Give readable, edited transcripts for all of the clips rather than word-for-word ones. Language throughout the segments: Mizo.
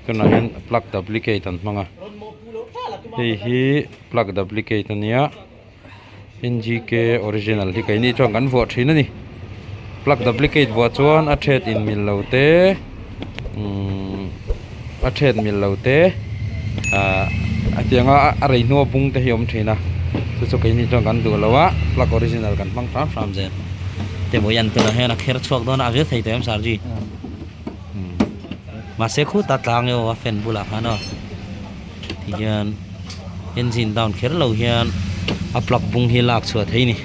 Tunah hian plug duplicate an hmang a hei hi plug duplicate a nia N G K original hi keini chuan kan vuah thin a ni plug duplicate vuah chuan a then in mil lo te umm a then mil lo te ahh a tianga a rei hnua bung te hi a awm thin a chu chu keini chuan kan duh lo a plug original kan hmang hram hram zel te mawi an tunah hian a kher chhuak dawn a a vir thei tawh em sarji. Mahse khutah tlang emaw a fan bulah khan aw tihian engine down kher lo hian a plug bung hi lak chhuah theih a ni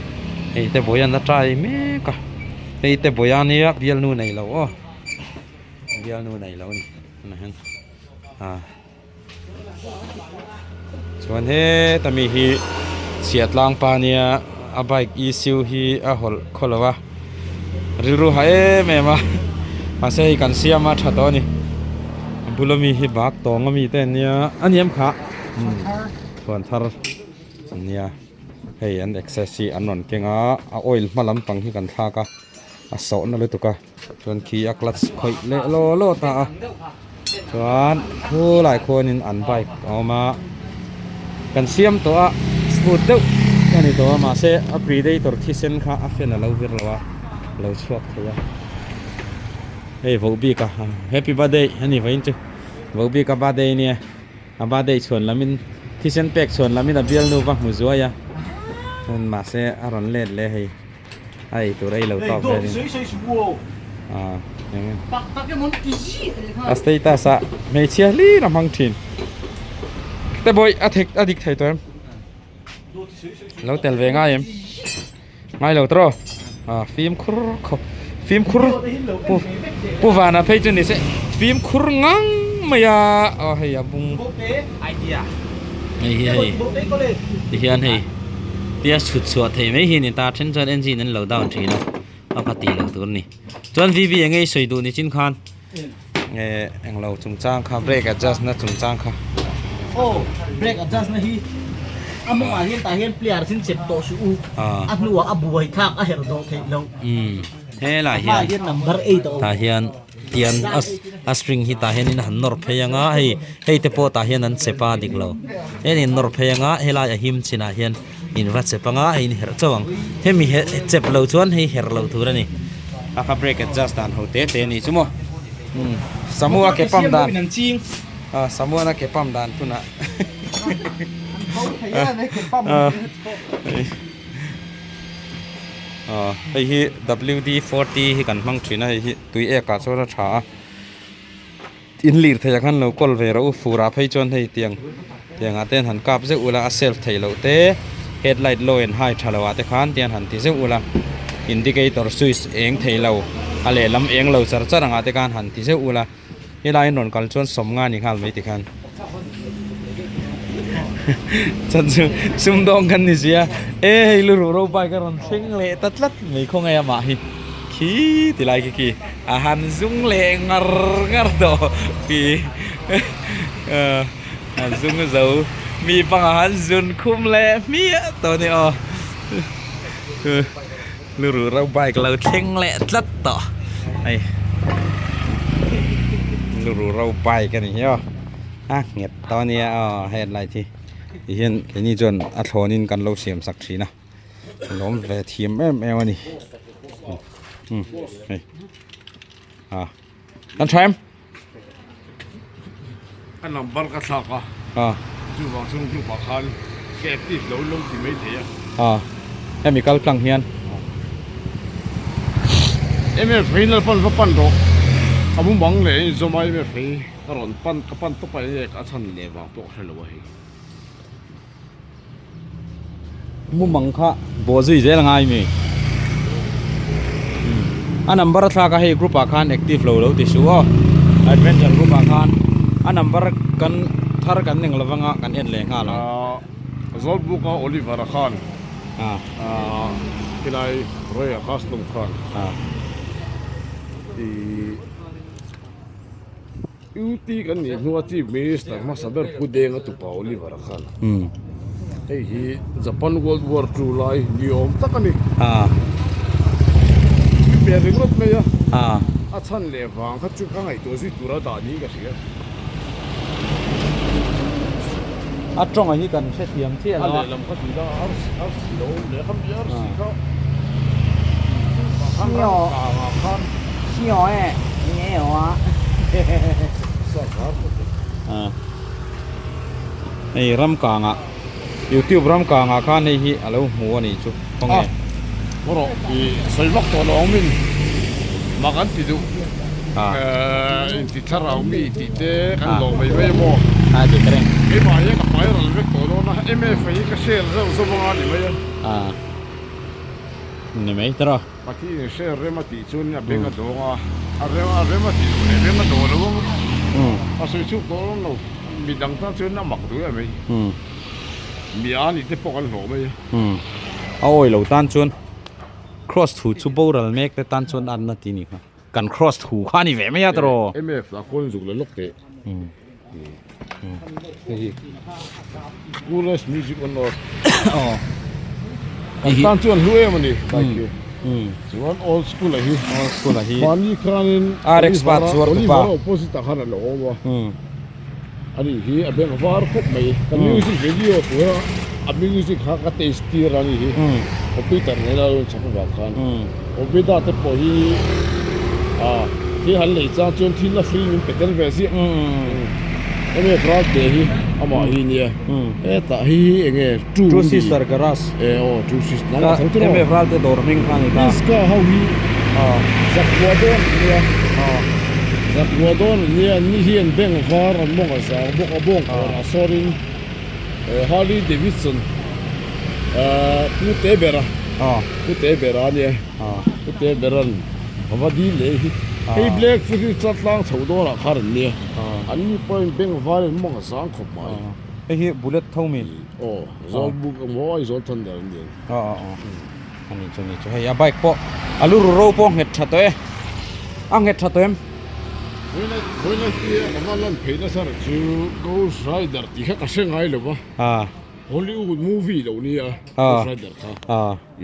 hei te bawian a try mek a hei te bawiah ania bialnu nei lo aw bialnu nei lo a ni tunah hian ah. Chuan heta mi hi chhiah tlang pa nia a bike issue hi a hawlh khaw lo a rilru ha em em a mahse hei kan siam a tha tawh a ni a bula mi hi bak tawng ami te an nia a ni em kha thuan thar an nia hei an access hi an rawn keng a a oil hma lampang hi kan thlak a a sawhna lutuk a. Chuan khi a clutch khawih leh law law ta a chuan khulai khuanin an bike a awm a kan siam tawh a smooth deuh a ni tawh a mahse a predator thisen kha a fan a lo vir lo a lo chhuak thei a hei voh bik a happy birthday a ni vawiin chu voh bik a birthday ania a birthday chhuan lamin thisen pek chhuan lamin a bialnu va hmu zuai a chuan mahse a rawn let leh hei. A ei tur ei lo tawk vel in a status ah hmeichhia hlir a hmang thin te bawih a thek a dik thei tawh em lo tel ve ngai em ngai lo tawh a fimkhur khawp fimkhur pu pu vana phei chu ni se fimkhur ngang mai a aw hei a bung hei hi hei tihian hei. Tia chhut chhuah theih mai hi a ni ta then chuan engine an lo down thin a a kha tih loh tur a ni chuan V V eng nge i sawi duh ni chin khan eh englo chungchang kha brake adjust na chungchang kha aw brake adjust na hi a mawngah hian tah hian player sin chep tawh suh u a hnuah a buai thlak a herh dawh theih loh helai hian number 8 a awm tah hian tian a a string hi tah hianin han nawr phei anga hei hei te pawh tah hian an chep a dik lo heng in nawr phei anga helai a him chinah hian in va chep anga hei in herh chauh ang hemi herh chep lo chuan hei herh loh tur a ni a kha brake adjust dan ho te te a nih chu maw umm samua ke pump dan ah samua na ke pump dan tunah ah. Aw hei hi w d forty hi kan hmang thin a hei hi tui ek ah chuan a tha a in lir theih ah khan lo kawl ve rawh u fur ah phei chuan hei tiang tiang ah te hian han kap zeuh ula a self theih loh te headlight low and high tha lo ah te khan tiang han ti zeuh ula indicator switch eng thei lo a lehlam eng lo char char ang ah te khan han ti zeuh ula. Helai an rawn kal chuan sawmnga ni nghal mai tikhan chan chu sumdawng kan ni sia e hei lu ruh ro bike a rawn thleng leh ta tlat mai khaw nge amah hi khi ti lai khi khi a han zung leh ngar ngar tawh khi a zung zo mi pangah han zun khum leh hmiah tawh a ni aw Lu ruh ro bike lo thleng leh tlat tawh hei lu ruh ro bike a ni hi aw a nghet tawh a nia aw headlight hi ti hian keini chuan a thlawn in kan lo siam sak thin a lawm ve thiam em em a ni um hei a kan tha em. Ka number ka thlak a chuvang chung group ah khan ka active lo lo ti mai thei a hemi kal tlang hian MF hi lalpan va pan rawh a mumang leh a inzawm a MF hi ka rawn pan ka pan tawp a enge a chhan leh vang pawh ka hre lo a hei. Mumang kha bawh zui zel angai mi a number a thlak a hei group ah khan active lo lo ti suh aw adventure group ah khan a number kan thar kan eng lovanga kan en leh nghal ang. Zawlbuk a Oliver a khan helai Roy a custom khan ih. UT kan nih hnua Chief Minister hmasa ber Pu Denga tupa Oliver a khan hei hi Japan World War II lai ni awm tak a ni. Mi pe ringawt mai a, a chhan leh vang kha chu ka ngaihtuah zui tura dah niin ka hria. A tawng hi kan hrethiam chiah lo a. A lehlam kha tih la arsi lo awm leh khami arsi kha khan ram kangah khan Hei ram kangah youtube ram kangah khan hei hi a lo hmu a nih chu khawnge. Haw rawh i sawi vak tawh lo ang min mak an ti duh inti thlarau mi tih te kan lawm mai mai a maw keimah hian ka pai ral vek tawh dawn a mf hi ka share zauh zauh anga ni mai a ni mai tawh a. Pathian in share rem a tih chuan a beng a dawng a a rem a rem a tih loh leh beng a dawh lo ang a sawi chhuak tawh dawn lo midang tan chuan a mak duh em mai mi a ni te pawh kan hlawh mai a. A awi lo tan chuan cross thu chu boral mek te tan chuan an na ti ni kha kan cross thu kha a ni ve mai a tawh. Mf lah khawn zuk la lawk teh hei hi coolest music on earth kan tan chuan hlu em a ni bike hi chuan old school a hi old school a hi mahni khanin RX pa chuar tu pa opposite ah khan a lo awm a ani hi a beng var khawp mai ka music video tura a music kha ka taste tir a ni hi computer nena a rawn chak avang khan Obeda te pawh hi ah thil han lei chang chuan thil a free min pe tel ve ziah enge ral te hi amah hi nia hetah hi enge True Sister Garage e aw True Sister nangmah tho chu enge ral te dawr hming kha ani ta Iska ho hi zakua dawn ania zakua dawn ania ni hian bank var an mawng a zang bawk a bawng kawrah sawnin Harley Davidson Pu Te Bera Pu Te Bera a nia Pu Te Bera'n a va dil leh hi hei Black chu hi chatlang chho dawnah khan an nia an ni pawhin bank vaiin mawng a zang khawp mai hei hi bullet tho mi aw Zawlbuk emaw Aizawl Thunder an ni ang a ni chu a ni chu hei a bike pawh a lu ru ro pawh nghet tha tawh e a nghet tha tawh em. Vawiin tia ka va lan phei nasa reng chu Ghost Rider tih kha ka hre ngai lo va, Hollywood movie lo nia Ghost Rider kha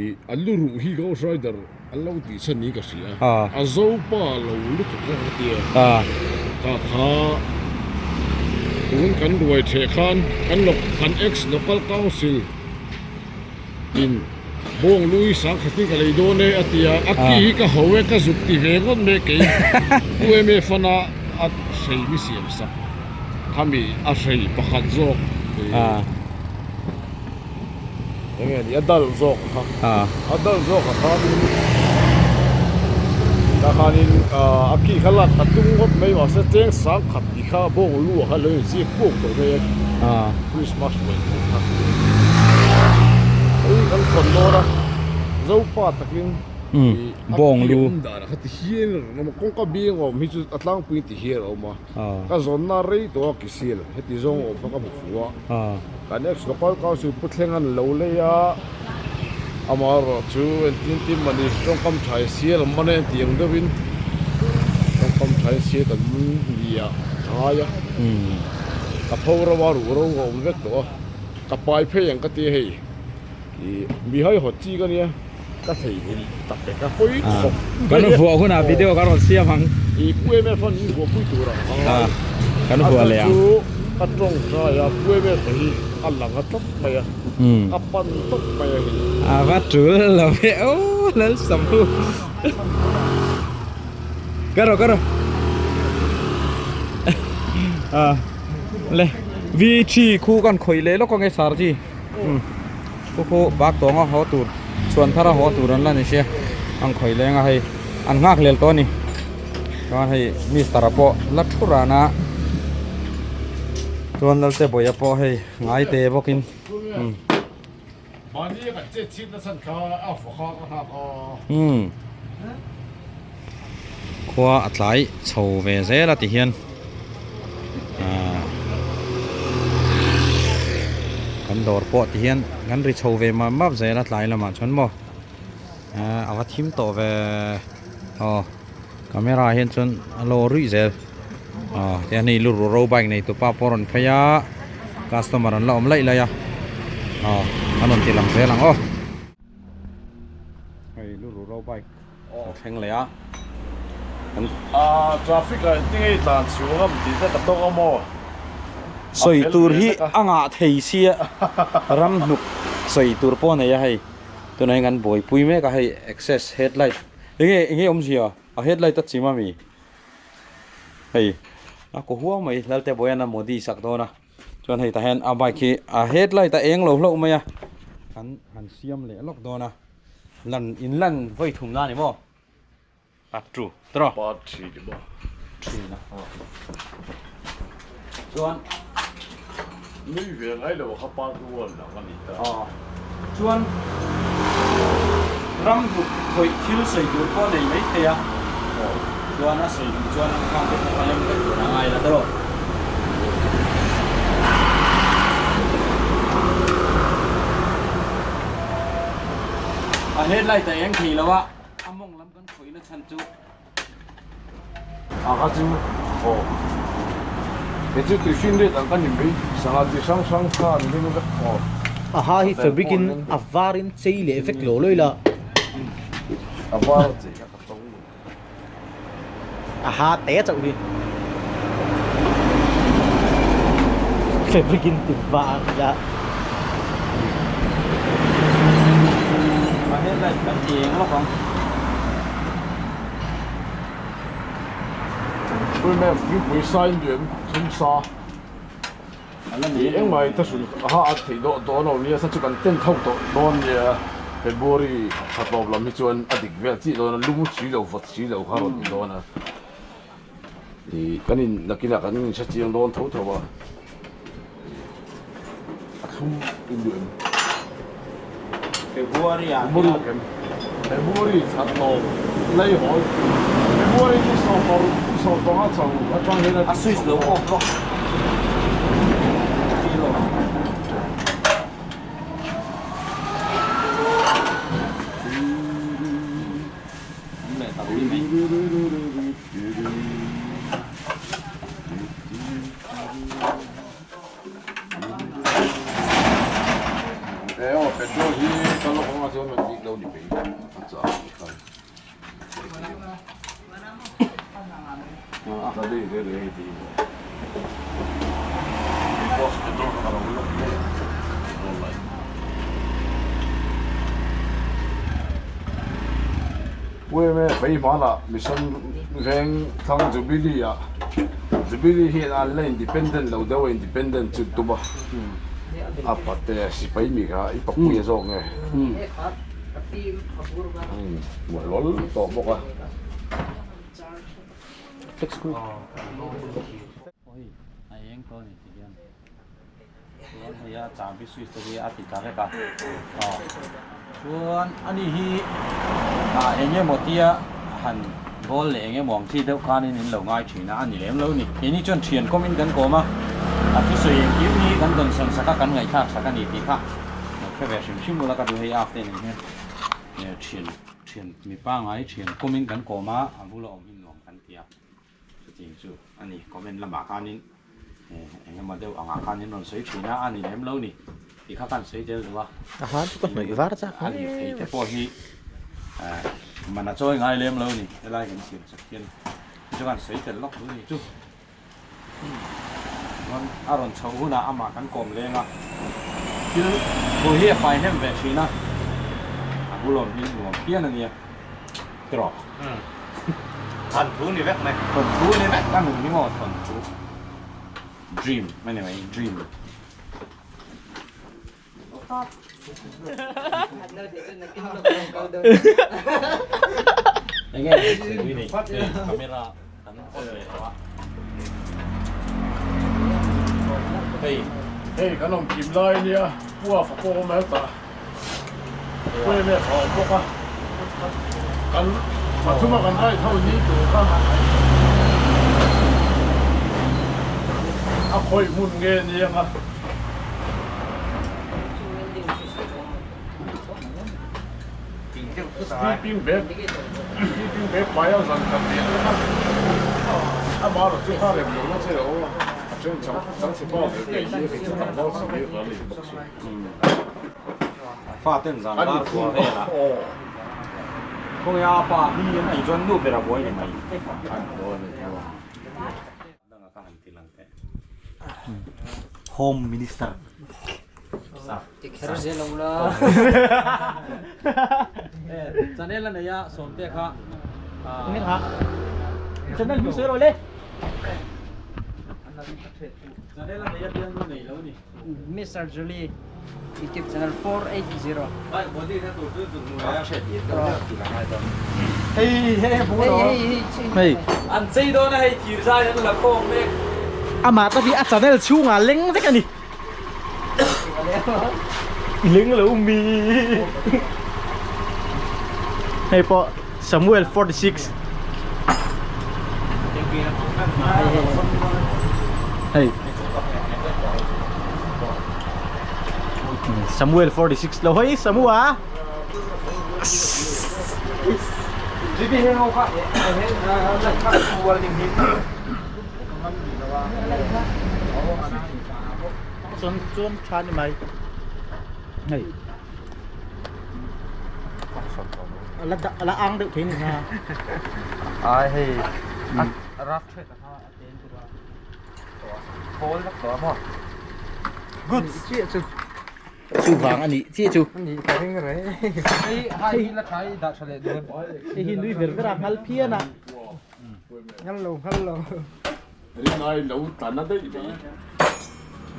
ih a lu ruh hi Ghost Rider an lo tih chhan niin ka hria a Zopa lo lutuk kha ka tia ka kha tun kan ruai theh khan kan kan ex local council In bawng lui sang khatin ka lei dawn e a ti a, a ki hi ka ho e ka zuk ti ve ngawt mai kei U em fana a hrei mi siam sak khami a hrei pakhat zawk eng nge ni a dal zawk kha a dal zawk a khanin tah khanin a ki kha lak ka tum ngawt mai mahse cheng sang khat tih kha bawng lu ah khan lo inziak puk tawh mai a. Christmas ruai tur kha hei kan thawn dawn a Zopa takin ih a pian danah kha ti hian a rawn awm a kawngka biang awm hi chu a tlangpui ti hian a awm a ka zawnna rei tawh a kisil heti zawng awm kha ka hmu fu a kan ex local council pu thleng an lo lei a amaherawhchu entin tin mahni tawngkam tha hi sial an man a heti ang deuhin tawngkam tha hi sial kan ni ah a ngai a. Ka pho ro a ruh ro a awm vek tawh a, ka pai phei ang ka ti a hei ih mi haihawt chi ka nia ka theihnghilh tak e ka hawi khawp Kan vuah hunah video kan rawn siam ang. Ih Pu em em in vuah pui tur ang a ngai Kan vuah leh ang. A chu ka tawngtai a Pu em em hi a lang a tlat mai a ka pan tawp mai a hei. A va tul lo ve aw Lalsam hu. Ka rawh ka rawh a le V three khu kan khawih leh lawk ange sar chi khu khu bak tawng a haw tur chhuan thar a haw tur an la ni sia an khawih leng a hei an nghak lel tawh a ni chuan hei mister a pawh la thu ran a chuan lalte bawih a pawh hei ngai te bawk in. Mahni a kan chet chhit na chhan kha a vaw kha ka nghak a. Umm. Khua a tlai chho ve zel a ti hian aaa kan dawr pawh ti hian kan ri chho ve map map zel a tlai lamah chuan maw aaa a va thim tawh ve aw camera ah hian chuan a lo ruih zel aw tihian hei lu ruh ro bike nei tupa pawh a rawn phei a customer an la awm laih laih a aw an rawn ti lang zel ang aw hei lu ruh ro bike a thleng leh a traffic ah engtin nge i tlan chhuang a tih te ka tawk a maw. Sawi tur hi a ngah thei sia ram hnuk sawi tur pawh a nei a hei tunah hian kan buaipui mek a hei access headlight enge enge awmzia a headlight a chim ami hei a kaw huau mai Lalte Bawian a modi sak dawn a chuan hei tah hian a bike hi a headlight a eng lo hlauh mai a kan han siam leh lawk dawn a lan in lan vawi thum na a ni maw. A true tawh. Part three ni maw? Three na aw. Chuan nui ve ngai lo kha part one ang a ni ta. Aw. Chuan ram hnuk khawih thil sawi tur pawh nei mai thei a. Aw. Chuan a sawi duh chuan ang khang te pawh a lem vek tur a ngai la tawh. A headlight a eng thei lo a. A mawng lam kan khawihna chhan chu. A kha chu aw he chu tui hrin ret ang ka ni mai sangha chi hrang hrang kha an ring vek aw. A ha hi fabric in a var in chei leh vek lo lawih la. A var a chei kha ka to. A ha te chauh hi fabric in ti var ila. A headlight kan ti eng lawk ang. Pui pui sa in duh em thum sa. Engmah ta hrui a ha a theih dawh dawn lo nia sa chu kan ten tho tawh dawn nia February thla tawp lam hi chuan a dik vel chiah dawn a lum si lo vawt si lo kha a rawn ti dawn a ih kan in nakinah kan in hre chiang dawn tho tho a a thlum in duh em February ah hian February thla tawp lei hawl February ni sawmparuk ni sawmpanga chho atang hian a switch lo off lawk E aw petrol hi ka lawk anga chuan rawn dik lo ni mai a chah ang khan a dei re re hei ti boss petrol kha ka lo lawk hle petrol lai Ueme fei hmanah mission veng thlang Jubilee ah Jubilee hian an la independent lo deuh a independent chu tum a a pate sipai mi kha i papui a zawk nge hmuh hlawl tawh bawk a. Chuan hei a chahbi switch te hi a ti tla vek a aw chuan ani hi ah eng emaw tia han ball leh eng emaw ang chi deuh khanin in lo ngai thin a a ni lem lo ni keini chuan thian kawmin kan kawm a a thusawi engkim hi kan dawnsawn sak a kan ngaihthlak sak a ni tih kha lo hre ve hrim hrim ula ka duh hei after nen hian thian thian mi pangai thian kawmin kan kawm a a bula awm hi nuam kan ti a. Chutiang chu a ni, comment lamah khanin eng emaw deuh angah khan in rawn sawi thin a, a ni lem lo ni tih kha khan sawi tel duh a. A han chu ka hnawih var chak A lir thei te pawh hi man a chawi ngai lem lo ni, helai kan siam chak hian chu khan sawi tel lawk duh ni chu. Chuan a rawn chhoh hunah amah kan kawm leng a, thil thu hi a fai hnem ve thin a, a bulawm hi nuam phian a nia. Tiraw? Thawn thu ni vek mai. Thawn thu ni vek a nun hi maw thawn thu. Dream a ni mai dream. Enge camera kan on leh lo a. Hei. Hei kan awm kim lai ania pua fak awm hetah. Em em a awm bawk a kan pathum a kan ride ho ni tur kha a khawih hmun nge niang a. Sleeping bag sleeping bag pai a zan khat leh vek a amaherawh chu kha rem lo na che aw a then chang chang chhe pa ve ve hi hei chu tlangval si hi a ni bawk si. Faten zan dar kua velah khawnge a pa hi an ei chuan nu ber a buai ni mai. Danga ka han ti lang teh. Home Minister. Ti kher zel lo la. Channel a nei a sawmte kha. Nge kha. Channel hming sawi rawh le. Channel a nei a bialnu nei lo ni. Mister Julie YouTube channel 480. Bike body na tur chu zuk hmu a. Hei hei hei Hei. An chei dawn a hei thir zai an la khawm mek. Amah ta hi a channel chhungah leng vek a ni. Leng lo mi. Hei pawh Samuel 46. Hei. Samuel 46 lo hei Samua. Chuan chuan tha ni mai. Hei. La la ang deuh thei ni ha. Ai hei. Rak thret a kha a ten tur a. Thawl vak tawh a maw. Good. Chu chu vang a nih chiah chu. Ani ka ring reng. Hei hai hi la tha i dah tha leh dawn. Hei hi nui ver ver a ngal phian a. Ngal lo ngal lo. Rinai lo tlan a daih mai.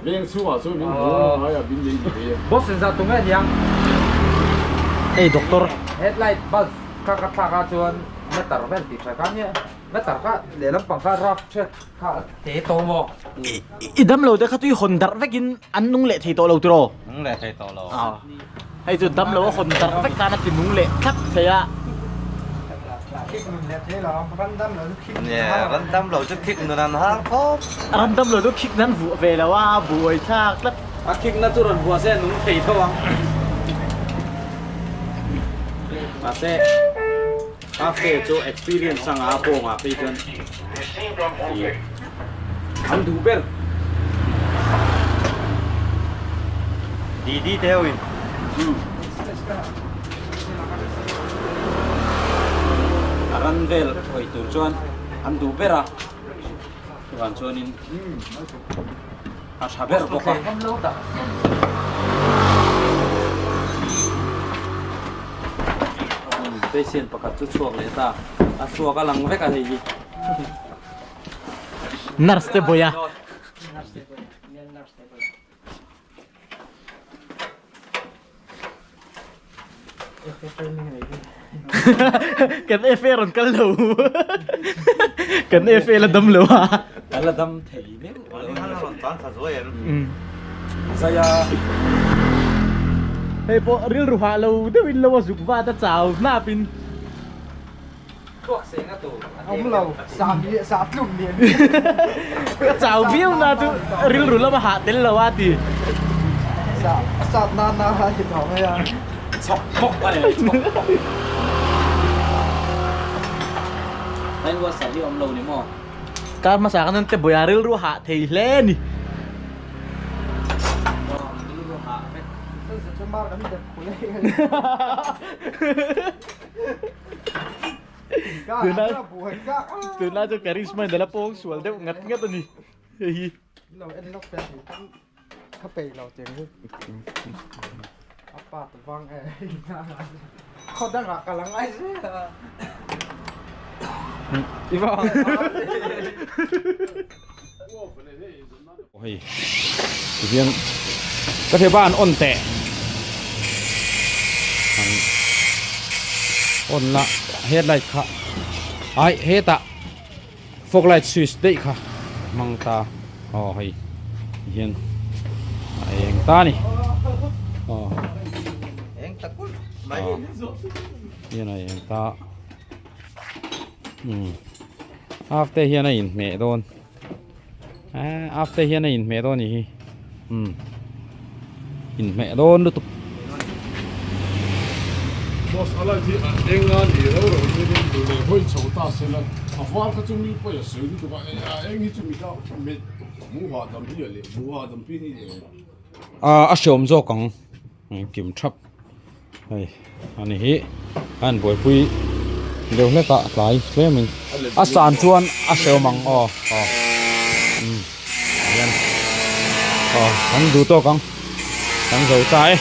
Veng chhungah chuan min haw ngai a bin nei ni mai a. Boss in zah tum e niang. Hei doctor. Headlight bulb kha ka thlak a chuan meter vel tih hre kha nia. Meter kha lehlam pang kha rough thread kha a te tawh maw? I dam lo te kha tui hawn darh vekin an nung leh thei tawh lo tiraw? Nung leh thei tawh lo. Hei chu dam lo a hawn darh vek tan a ti nung leh thlap thei a. Ran dam lo chu khik nun an hang khawp. Ran dam lo chu khik nan vuah ve lo a, buai thlak tlat. A khik na chu rawn vuah se a nung thei tho ang. Mahse. Cafe chu experience anga a pawngah phei chuan ih an duh ber. Didi te ho in. A ran vel hawi tur chuan an duh ber a, chuvang chuanin a tha ber bawk a. Patient pakhat chu chhuak leh ta, a chhuak a lang vek a hei hi. Nurse te bawi a. Kan FA rawn kal lo. Kan FA la dam lo a. Kan la dam thei meuh lo. Zai a. Hei pawh rilru hah lo deuhin lo a zuk vat a chau hnap in. Thluak seng a tur. Awm lo sa tlum ni. Ka chau viau na chu rilru lama hah tel lo a ti. Sa sat na na ha hi tho mai a. Chhawk khawk a ni chhawk khawk. Hei WhatsApp hi awm lo ni maw? Kar hmasa khan te bawia rilru hah thei hle a ni. Tunlai chu Karizma in ala pawng sual deuh ngat ngat a ni hei hi. Hei tihian ka hre ban on teh an on la headlight kha ai hetah fog light switch daih kha hmang ta aw hei tihian a eng ta a ni aw hian a eng ta umm half te hian a inhmeh dawn. Eee after hian a inhmeh dawn anih hi umm inhmeh dawn lutuk. Boss a light hi a eng a ni reuh reuh chu rin duh leh hawi chho ta se la a var kha chu mi pawi a sawi lutuk a a eng hi chu mi ta mit hmuh hahdam hi a leh hmuh hahdam pi ni leh. Aa a hreawm zawk ang engkim thap hei ani hi a han buaipui deuh hlek a tlai tlem in a san chuan a hrehawm ang aw aw umm tihian. Aw kan duh tawk ang kan zo ta e.